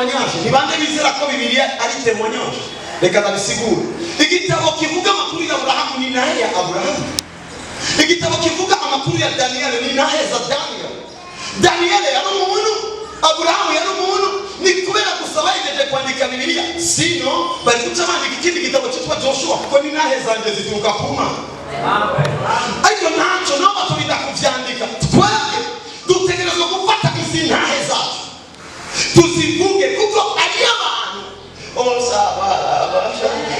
Témoignage. Ni bande bizera ko Bibiliya ari témoignage? Reka ndabisigure. Igitabo kivuga amakuru ya Aburahamu ni nahe ya Aburahamu. Igitabo kivuga amakuru ya Daniyeli ni nahe za Daniel. Daniyeli yari umuntu, Aburahamu yari umuntu. Ni kubera gusa bahejeje kwandika Bibiliya, sino bari guca bandika ikindi gitabo cyitwa Joshua, kuko ni nahe zanjye zituruka ku Mana. Ariko ntacyo nabo baturinda kuvyandika. Twebwe dutegerezwa gufata izi ntahe zacu tuzivuge, kuko ari abantu.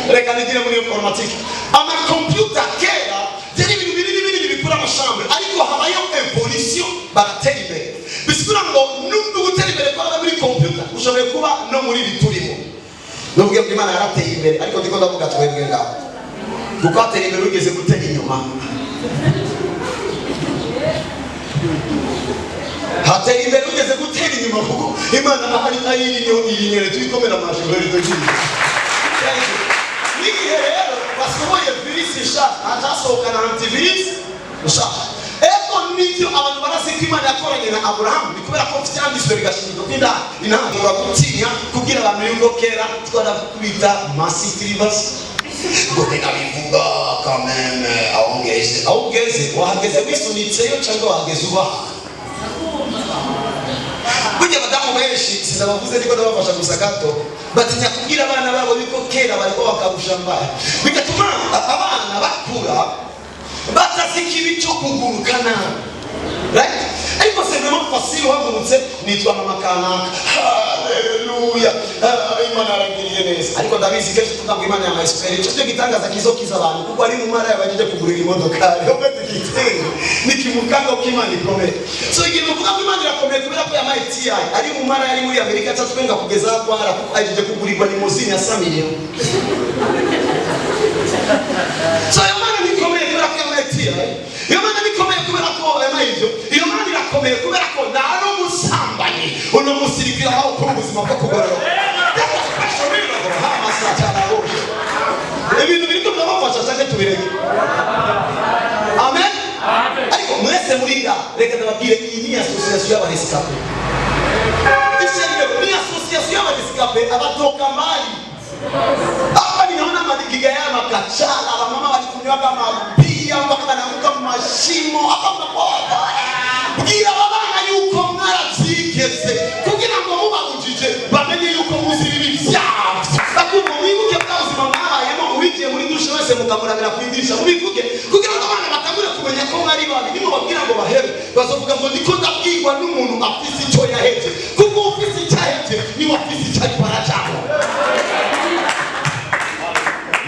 Reka nigire muri informatique. Amakompyuta kera byari ibintu binini binini bikura ama chambres, ariko habayo évolution, baratera imbere. Bisigura ngo nubwo gutera imbere kwaba muri kompyuta, ushoboye kuba no muri ibi turimo. Nuvuge ngo Imana yarateye imbere, ariko ndiko ndavuga twebwe ngaho, kuko hatera imbere ugeze gutera inyuma. Hatera imbere ugeze gutera inyuma, kuko Imana ahari ari iri nyene tuyikomera amashi ngo ritokiye. N'igihe rero basohoye virus nshasha, hatasohokana antivirus nshasha. Ego, nivyo, abantu barazi ko Imana yakoranye na Aburahamu. Ni kubera ko vyanditswe bigashingirwa ko inda inama gutinya kubwira abantu yuko kera twarakubita masitirivasi ngo ninabivuga kameme. Aho ngeze, aho ugeze, wahageze wisunitseyo cyangwa wahageze uba? Burya abadamu benshi, sinabavuze, ariko ndabafasha gusa gato, batinya kubwira abana babo yuko kera bariko bakarusha mbaye, bigatuma abana bakura batazi ikibi cyo kuguruka nabi, right? Ariko c'est vraiment facile. Uhagurutse, nitwa mama kanaka, haleluya. Ah, Imana yarangiriye neza. Ariko ndabizi kenshi tuvuga ngo Imana yamaye super. Icyo cyo gitangaza kizokiza abantu, kuko ari mu mara yabajeje kugurira imodokari ahubwo igitenge nikimukanga ko Imana ikomeye. So igihe uvuga ko Imana irakomeye kubera ko yamaye TI, ari mu mara yari muri Amerika atatwenga kugeza aho atwara, kuko ajeje kugurirwa limousine ya 100 millions. So iyo Mana nikomeye kubera ko yamaye TI. Iyo Mana nikomeye kubera ko yamaye ibyo. Iyo Mana irakomeye kubera ko nta n'umusambanyi uno munsi iri aho kuri ubuzima bwo kugororoka. Ibintu biriko birabafasha cyangwa tubireke? Amen. Ariko mwese muri nga, reka ndababwire, iyi ni association y'aba rescapés. Ishengero ni association y'aba rescapés, abatoka mbali. Hapa ninaona madigiga ya makachala, wamama walikunywaga mabia mpaka wanaanguka mashimo. Hapa mnakuwa, bwira abana yuko mwarabyigeze, kugira ngo mubabujije bamenye yuko muzi ibibi byabyo. Bakumva mwibuke bwa buzima mwabayemo, ubigiye muri douche wese mukamurabira ku idirisha, mubivuge kugira ngo abana batangure kumenya ko mwari babi. Nimubabwira ngo bahebe, bazovuga ngo ndiko ndabwirwa n'umuntu afise icyo yahevye, kuko ufise icyo ahevye niwe afise icyo ariko aracamo.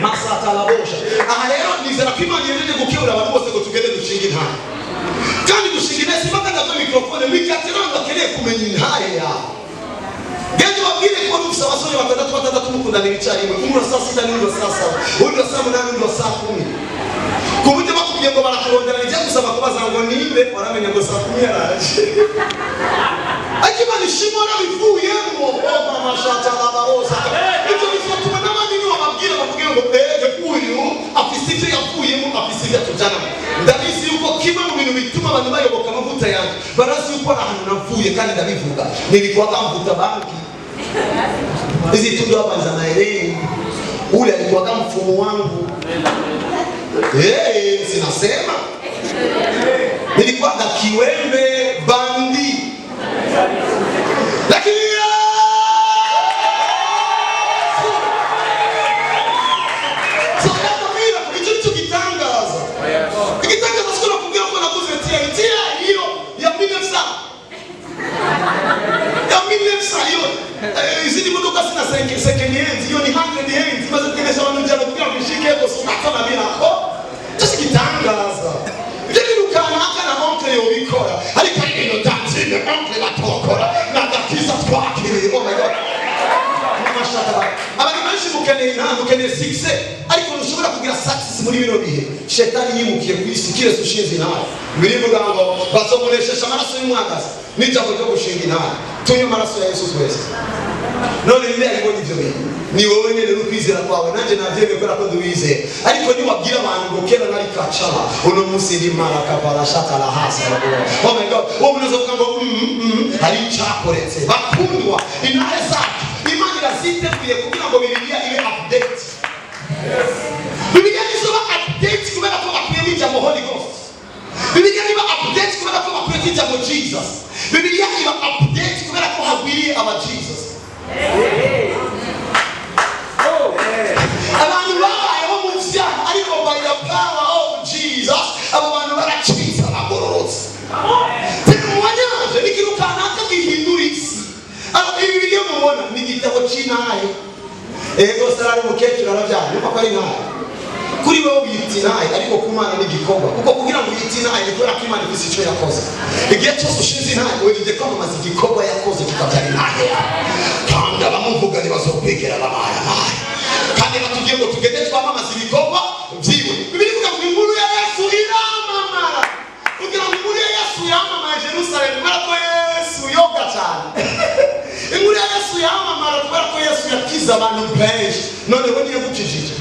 Masatalabosha. Aha rero nizera ko Imana yejeje gukebura abantu bose ngo tugende dushinga intahe. Kandi gushinga intahe si mpaka ndaguhe mikrofone mikatiro ngo akeneye kumenya intahe yawe. Genda ubabwire ko mufise abasore batandatu batandatu mukundanira icyarimwe, umwe wa saa 6 n'undi wa saa 7, undi wa saa 8, undi wa saa 10, ku buryo bakubwiye ngo barakurondera, nijya gusaba kubaza ngo ninde, waramenya ngo saa 10 yaraje. Ariko Imana ishimwe, warabivuyemo. Oh mama shata labarosa, ibyo bizatuma n'abandi niwababwira bavuge ngo ege uyu afise ibyo yavuyemo, afise ibyo atujyanamo. Ndabizi yuko kimwe mu bintu bituma abantu bayoboka amavuta yanjye, barazi yuko ari ahantu navuye, kandi ndabivuga. Nilikuwaga mvuta bangi, hizi tundu hapa za maeleni, ule alikuwaga mfumo wangu. Hey, sinasema nilikuwaga kiwembe bandi, lakini Yesu. So ndakubwira ko icyo nicyo gitangaza. Igitangaza siko nakubwira ko naguze TI, TI hiyo ya 1900, ya 1900 hiyo. Izindi modoka sina second hand, hiyo ni 100 hand, imaze kugendesha abantu 100 kugira ngo ishike gusa unatona birako. Cyo si gitangaza. Ibyo bintu kanaka na oncle yobikora, ariko ari ibintu tantine oncle batokora n'agakiza twakiriye. Oh my God. Abantu benshi mukeneye inama, mukeneye succès, ariko ntushobora kugira success muri bino bihe shetani yimukiye ku isi kiretse ushinze intare. Birivuga ngo bazomunesesha amaraso y'umwagazi n'ijambo ryo gushinga intare. Tunywe amaraso ya Yesu twese. None ninde yabibonye ibyo bintu? Ni wowe nyine n'ukwizera kwawe. Nanjye nabyemeye kubera ko nduwizeye. Ariko niwabwira abantu ngo kera nari kacaba, uno munsi ndi marakabarashatara hasi, oh my God, uwo muntu azovuga ngo hari icyakoretse. Bakundwa, intare zacu. Baravyiteguye kugira ngo Bibiliya ibe update. Bibiliya nizoba update kubera ko bakuyemo ijambo Holy Ghost. Bibiliya niba update kubera ko bakuyemo ijambo Jesus. Bibiliya iba update kubera ko hagwiriye aba Jesus. Abantu babayeho mu vyaha, ariko by the power of Jesus abo bantu baracitse abagororotse. Témoignage ni ikintu kanaka gihindura isi. Alors, ibi Bibiliya mubona ni igitabo c'intahe. Ego, Sara ari umukecuru, aravyara, numva ko ari intahe. Kuri wowe wiyita intahe, ariko ku Mana ni igikorwa, kuko kugira ngo uyite intahe ni kubera ko Imana ifise ico yakoze. Igihe cyose ushinze intahe, wejeje kwamamaza igikorwa yakoze kikabyara intahe yawe. Kandi abamuvuga ntibazokwigera bamaramaye. Kandi batubwiye ngo tugende twamamaze ibikorwa vyiwe. Bibiliya ivuga ngo inkuru ya Yesu iramamara. Kugira ngo inkuru ya Yesu yamamaye Jerusalemu kubera ko Yesu yoga cyane. Inkuru ya Yesu yamamara kubera ko Yesu yakize abantu benshi. None we ntiyagukijije?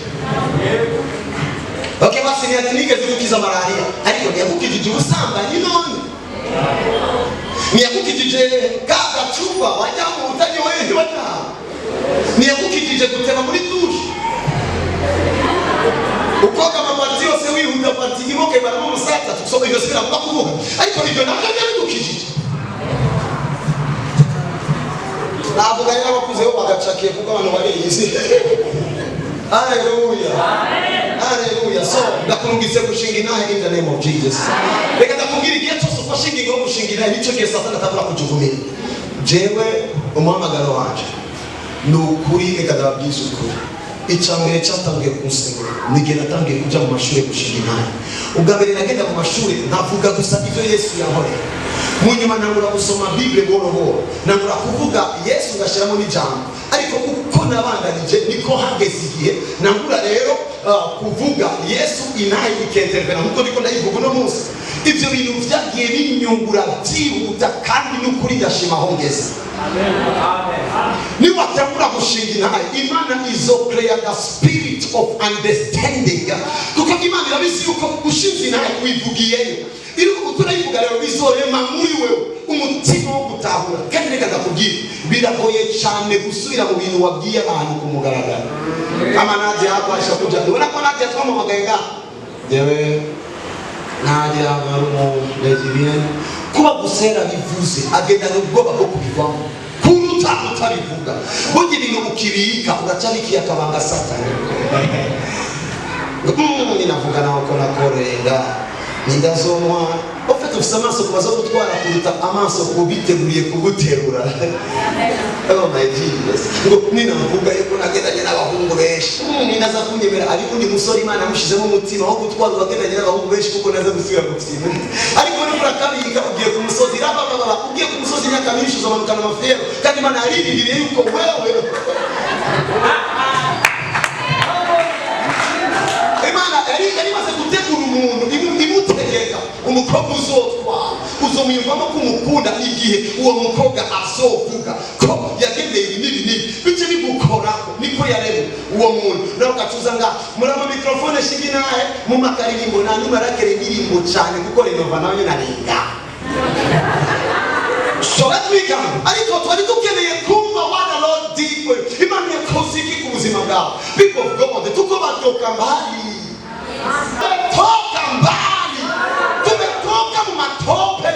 Okay, basi ntiyigeze gukiza malariya, ariko ntiyagukijije ubusambanyi? None ntiyagukijije ka gacupa wajya mu utanyoye wajya? Ntiyagukijije guteba muri douche, ukoga amaparties yose, wihuta, partie imwe ukayimaramo umusatsi? So ibyo si biravuga kuvuga, ariko ibyo nabyo ntiyabigukijije. Navuga rero abakuzeho bagacakiye, kuko abantu bariyizi. Haleluya, haleluya! So ndakurungitse gushinga intahe in the name of Jesus. Reka ndakubwira, igihe cyose ufashe ingingo yo gushinga intahe, nicyo gihe Satani atangura kujugumira. Jewe umuhamagaro wanje ni ukuri. Reka ndababwiza ukuri, icya mbere cyatangiye kunsengera ni igihe natangiye kujya mu mashuri gushinga intahe. Ubwa mbere nagenda mu mashuri nkavuga gusa ibyo Yesu yankoreye. Mu nyuma nangura gusoma Bible buhoro buhoro, nangura kuvuga Yesu, ngashyiramo n'ijambo. Ariko uko nabandanije niko hageze igihe nangura rero kuvuga Yesu, intahe ikintervena nkuko ndiko ndayivuga uno munsi. Ibyo bintu byagiye binyungura byihuta, kandi n'ukuri ndashima aho ngeze. Niwatangura gushinga intahe, Imana izo create the spirit of understanding, kuko Imana irabizi yuko ushinze intahe wivugiyeyo. Iri uko urayivuga rero, bizorema muri wewe umutima wo gutahura. Kandi reka ndakubwira, biragoye cyane gusubira mu bintu wabwiye abantu ku mugaragaro. Kama Nadia hapa ashakuja, ubona ko Nadia twamuhamagaye ngaha. Jewe Nadia ari umu lesbienne, kuba gusa yarabivuze agendana ubwoba bwo kubivamo kuruta utabivuga. Burya ibintu ukibika uracabikiye akabanga Satani. Ninavuga nawe ko nakorenda nindazomwa ufite, ufise amaso ku bazo gutwara kuruta amaso kubiteguriye kuguterura. Oh my Jesus! Ngo ninavuga yuko nagendanye n'abahungu benshi, ninaza kunyemera. Ariko undi musore Imana yamushizemo umutima wo gutwara uwagendanye n'abahungu benshi, kuko naza gusubira gutsinda. Ariko nibura kabika, ugiye ku musozi rabababa, ugiye ku musozi imyaka myinshi, uzomanukana amafero. Kandi Imana yaririndiriye yuko wewe, Imana yari imaze gutegura umuntu, imutegeka umukobwa uzotwara, uzomwiyumvamo ko umukunda igihe uwo mukobwa azovuga ko yagendeye ibi n'ibi n'ibi, bice bigukorako. Niko yaremwe uwo muntu. Nawe ugacuza nga muri ama microphone, shinga intahe mu makaririmbo. Nta numwe arakereye indirimbo cyane, kuko renova nawe nyine arenga. So let me come. Ariko twari dukeneye kumva what the Lord did for you. Imana yakoze iki ku buzima bwawe? People of God, tuko batoka mbali, tumetoka mbali, tumetoka mu matope.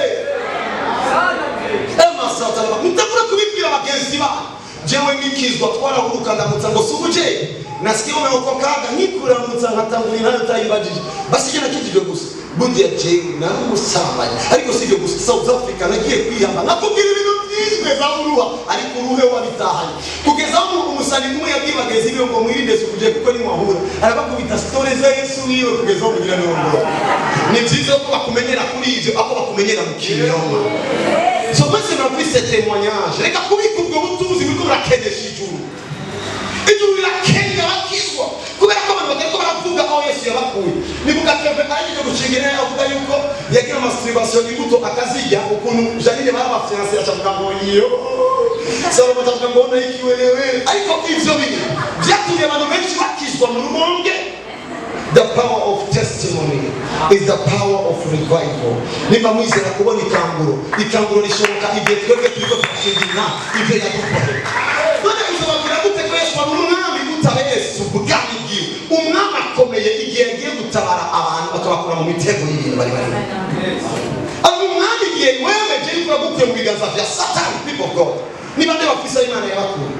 Emasatana, mutakura kubibwira bagenzi banyu. Jewe nkikizwa twarahuruka, ndamutsa ngo subuje, nasikia umeokokaga. Nkikuramutsa nkatangura nayo utayibajije. Basi je nakijijwe gusa, burya jewe nari umusambanyi. Ariko si ibyo gusa, South Africa nagiye kwihamba, nkakubwira ibintu byinshi za uruha, ariko uruhe wabitahanye. Kugeza aho umusani umwe yabwiye bagenzi biwe ngo mwirinde sukuje, kuko nimwahura arabakubita stories za Yesu wiwe kugeza aho mugira mirongo. Ni byiza ko bakumenyera kuri ibyo, ako bakumenyera mu kinyoma. So maze murafise témoignage. Reka kubika ubwo butunzi, buriko burakenesha ijuru. Ijuru rirakenya bakizwa kubera ko abantu batariko baravuga aho Yesu yabakuye. Nibuka Keve ahejeje gushinga intebe, avuga yuko yagira masturbation, imbuto akazirya, ukuntu Janine bari abafiancés, acavuga ngo iyo Salomo atavuga ngo na ikiwelewele. Ariko ivyo bintu vyatumye abantu benshi bakizwa mu Rumonge. The power of testimony is the power of revival. Nimba mwizera kubona ikanguro, ikanguro rishoboka igihe twebwe turiko turashinga ibyo yadukoreye. None uzobabwira gute? mu mitego y'ibintu bari barimo. Abo umwanya igihe wemeje yuko yagukuye mu biganza vya Satani. People of God, niba nde bafise aho Imana yabakuye?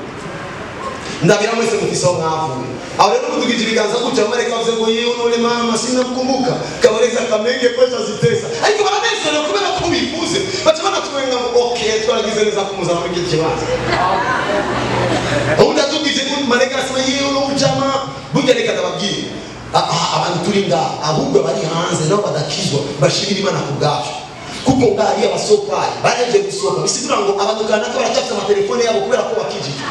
Ndabira mwese mufise aho mwavuye. Aho rero kudugije ibiganza gutya, abamarayika bavuze ngo: "Yewe, none mama sinamkumbuka kabareza kamenge kwesha zitesa." Ariko baranezerewe kubera ko bivuze, baca banatumenga ngo: "Okay, twaragize neza kumuzana muri iki kibanza." Ubundi atubwije, marayika arasema: "Yewe, no ujama burya." Reka ndababwire, abantu turi ngaha, ahubwo bari hanze nabo badakizwa, bashimira Imana ku bwacu, kuko bwari abasopayi bareje gusohoka. Bisigura ngo abantu kanaka baracyafite amatelefone yabo kubera ko bakijijwe.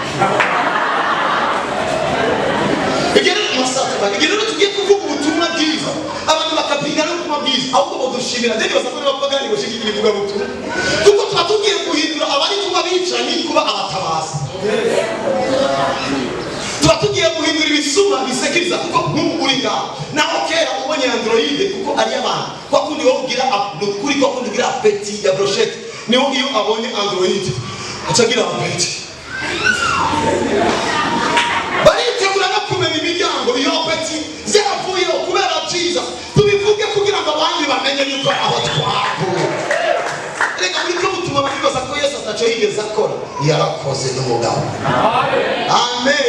Igihe rero masata, igihe rero tugiye kuvuga ubutumwa bwiza, abantu bakapinga n'ubutumwa bwiza, ahubwo badushimira. Ndende baza ko n'abapagani bashigikira ivugabutumwa, kuko tuba tugiye guhindura abari kuba bicanyi kuba abatabazi. Tuba tugiye guhindura ibisuma bisekiriza, kuko nk'ubu uri ngaho, naho kera ubonye Android, kuko ari abantu kwa kundi wowe ugira ni ukuri, kwa kundi ugira appétit ya brochette, niho iyo abonye Android aca agira appétit. Baritegura no kumena imiryango. Iyo appétit zaravuyeho kubera byiza tubivuge, kugira ngo abandi bamenye yuko aho twavuye. Reka muri ko butuma bibaza ko Yesu ataco yigeze akora. Yarakoze n'umugabo. Amen.